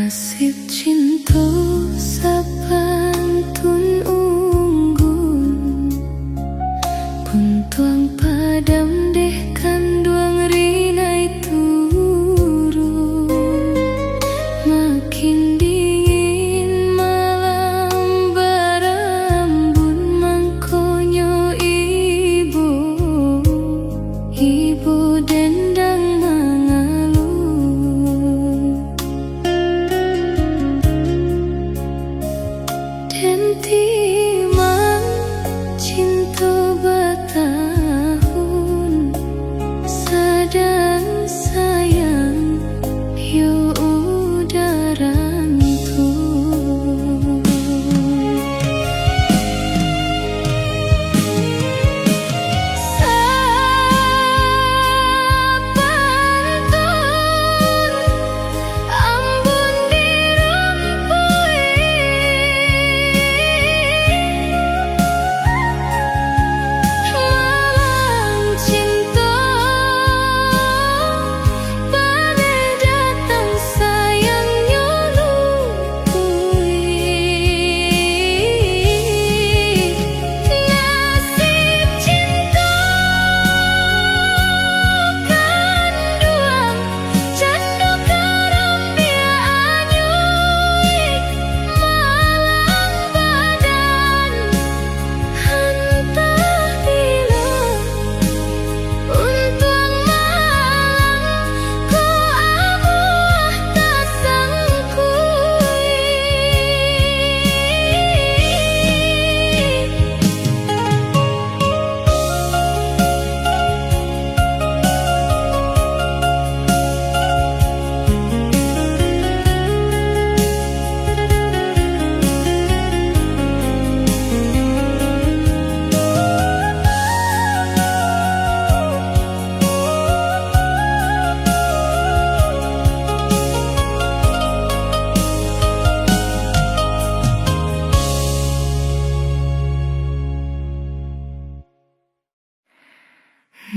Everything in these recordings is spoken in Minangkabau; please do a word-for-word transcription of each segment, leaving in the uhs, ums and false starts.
Nasib cinto sapantun unggun, untuang padam deh kanduang rinai turun. Makin dingin malam barambun, mangkonyo ibo, ibo dendang mangaluh. Den timang cinto batahun, sadang sayang yo udaran tu. Sapantun ambun di rumpuik, malang cinto paneh datang sayangnyo lumpuik. Nasib cinto kanduang, cando karambia anyuik, malang badan. Antah bilo untuang malang ko amuah tasangkuik.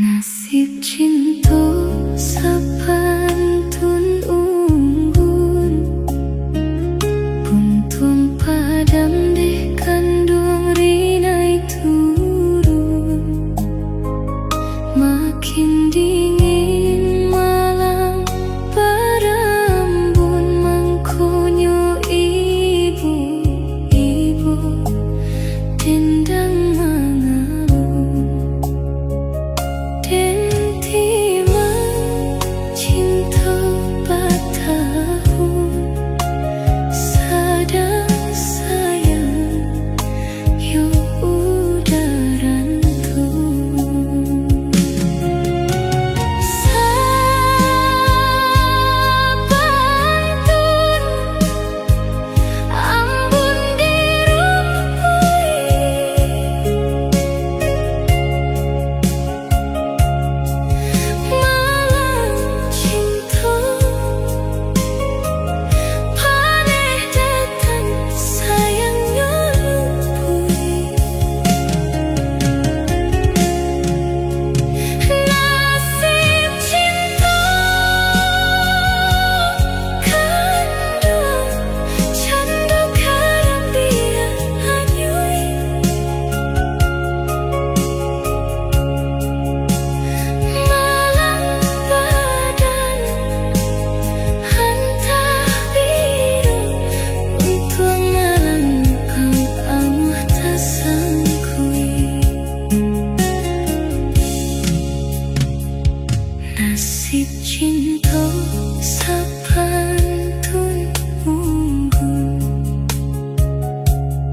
Nasib cinto sapantun unggun, untuang padam deh kanduang rinai turun. Makin dingin malam barambun, mangkonyo ibo, ibo dendang mangaluh. Den timang cinto batahun, sadang sayang yo udaran tu. Sapantun ambun di rumpuik, malang cinto paneh datang sayangnyo lumpuik. Nasib cinto kanduang, cando karambia anyuik, malang badan. Antah bilo untuang malang ko amuah tasangkuik. Nasib cinto sapantun unggun,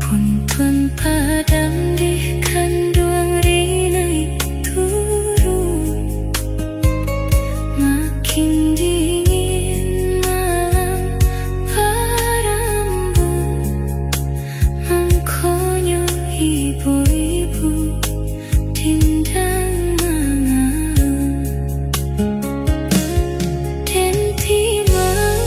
untuang padam deh kanduang rinai turun. Makin dingin malam barambun, mangkonyo ibo-ibo dendang mangaluh. Den timang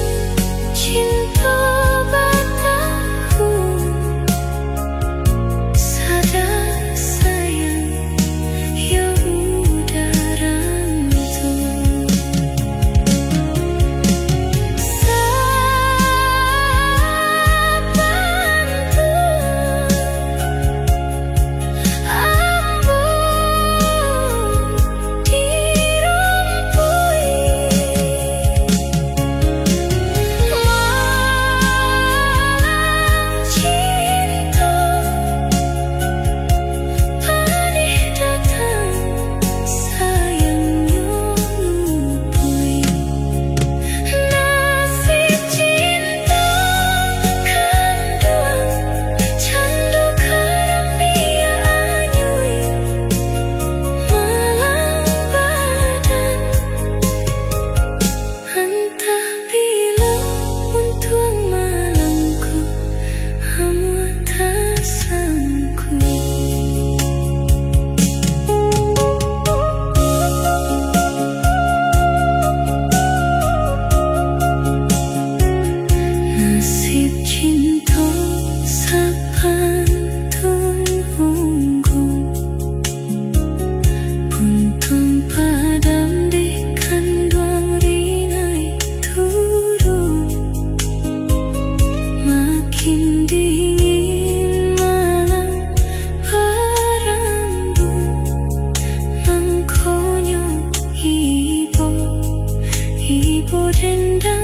Rindu